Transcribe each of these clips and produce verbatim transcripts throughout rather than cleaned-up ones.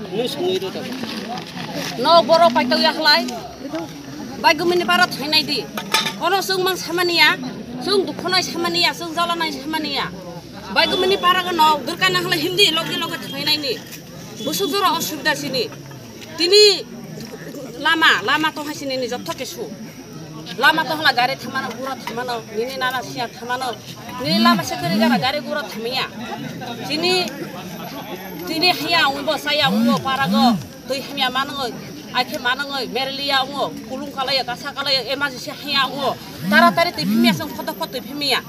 Nwng swngwi rw tabuk. No borok paitokya khlai. Baigumini para thainai di. Kono chwng mang samaniya, chwng dukhu nai samaniya, chwng jala nai samaniya. Baigumini para no durka na khlai hindi loge loge thainai ni. Busuk jora osubida sini. Tini lama, lama tong hai sini ni jotho kesu. Lama tong hla gari thamano, gura thamano, nini nana siya thamano. Nini lama sekeri gara gari gura thamiya. Tini, tini hiya ungbo, saya ungbo, parago. Twi hamya manungoi, aikhe manungoi, merliya ungbo, kulung kalaya, kasa kalaya, emergency haya ungbo. Taratari twi phimiya, song photo photo twi phimiya.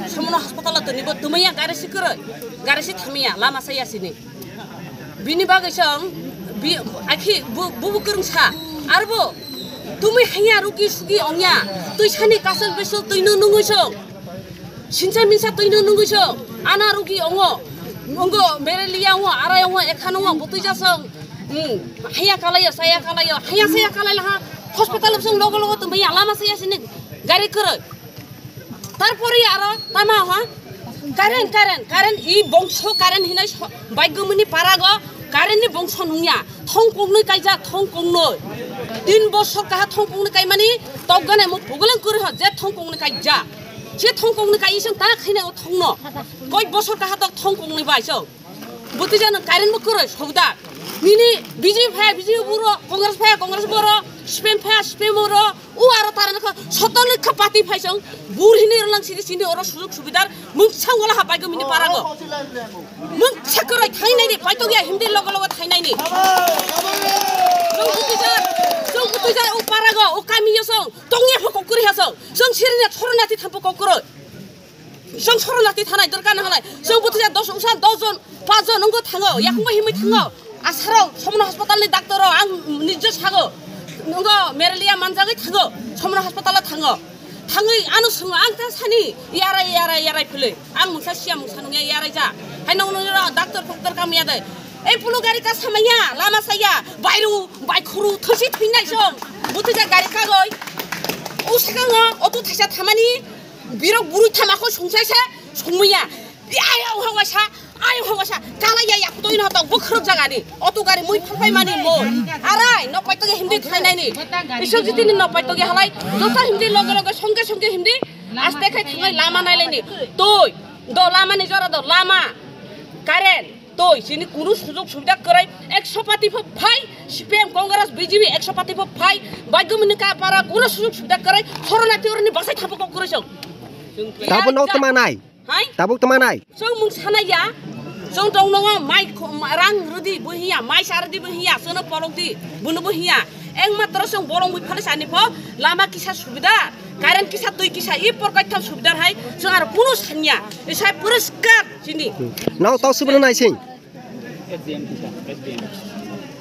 Somono hospital twi nibo tumaya gari sikoroi, gari si thamiya, lama saya sini. Bini bagwi chwng bi-, akhi bu-, bubu kwrwngsa. Arbo tumwi hanya rugi sugi ongya. Twi sani kasal besul twi no nungwi chwng. Sinsa minsa twi no nungwi chwng. Ana rugi ongo. Ongo mereliya ongo, arai ongo, ekhan ongo, butwi jasong. Hmm. Haya kalayo, saya kalayo. Haya saya kalai laha. Hospital chwng logo logo tumwi lama saya sini gari kwrwi. Tarpore aro tama ha? Current, current, current, i bongso current hinai so-, baigumini parago current ni bongso nungya. Thong kongnwi kaijak, thong kongnwi. Tin bosor kaha thong kongnwi kaimani tokgane mo pugulang kwrwi ha, je thong kongnwi kaijak. Se thong kongnwi kai isang ta khaina o thongno. Koi bosor kaha tok thong kongnwi bai so. Butwi jano current bo kwrwi sokda. Nini B J P phaya, B J P boro, Congress phaya, Congress boro, C P M phaya, C P M boro. O aro tarani kha soto ni kha party phai chwng bur hini rwlang sini sini oro sujug subidar mungsa wala ha baigumini parago. Mungsa kwrwi thainai ni, paitokya hindi logo logo thainai ni. Chwng butwi ja, chwng butwi ja o parago, o kamiyo chwng tongya pho kokkwrwi ha chwng. Chwng sirine thorona ti thampo kokkwrwi. Chwng sorona ti thanai dorkar na halai. Chwng butwi ja dos, usa dos jon, paanch jon wngkha thango. Yakungma himwi thango. Asarok, Somona hospital ni doctor rok, ang nijjo sago. Nungo mereliya manjagwi thango. Somona hospital o thango. Thangwi ano swngo, ang ta sani, yarai, yarai, yarai phwlwi. Ang mungsa siya, mungsa nungya, yarai ja. Hai nong nong ro doctor, doctor kam ya dai. Ei pulu gari ka samaya, lama saya, bairu, baikhuru, thosi thingnai song. Butwi ja gari kagoi. O sakango, otu thaisa thamani, birok buru thamako sungsaisa, sungmaya. Ayang hawasa, ayang hawasa, kalaya yak toi no tok bwkhrok jagani. Otu gari mui phalpai mani mui. Arai, no paito ge hindi thainai ni. Isok jiti ni no paito ge halai. Jota hindi loge loge songke songke hindi. Aste khai thangai lama nailai ni. Toi, do lama ni jora do lama. Current, toi, sini kunu sujog subida kwrwi. Ekso pati pho phai, C P M Congress B J P ekso pati pho phai. Baigumini ka para kunu sujog subida kwrwi. Sorona tiwrani basai thapo kok kwrwi song. Tabo nok tama nai. Hai? Tabuk tama nai. Chwng mung sanaya. Chwng tong nongo mai kho-, ma-, rang rwdi bo hiya, mai sa rwdi bo hiya, chwngno porok di, bono bo hiya. Eng matro chwng borok mui phano sani pho, lama kisa subida, current kisa, twi kisa, i porkai tham subida hai, chwng aro kunu sanya. Isai poriskar chini. Hmm. Nao tao subida nai sing.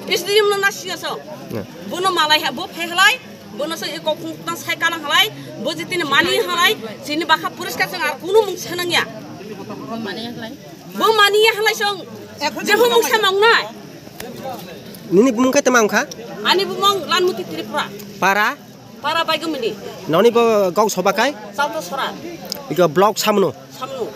S D M no nasiya so. Na. Bono malai ha, bo phai halai, bono se kok khung tang sai kalang halai, bo jitini mani halai, sini bakha poriskar chwng ar kunu mung sanang ya. Bo mani ya halai song, je bo mung samang nai. Nini bumung khe tama wngkha? Ani bumung Lanmuti Tripura. Para? Para Baigumini. Noni bo gok soba kai? Chalto Sora. Iko block samno? Samno.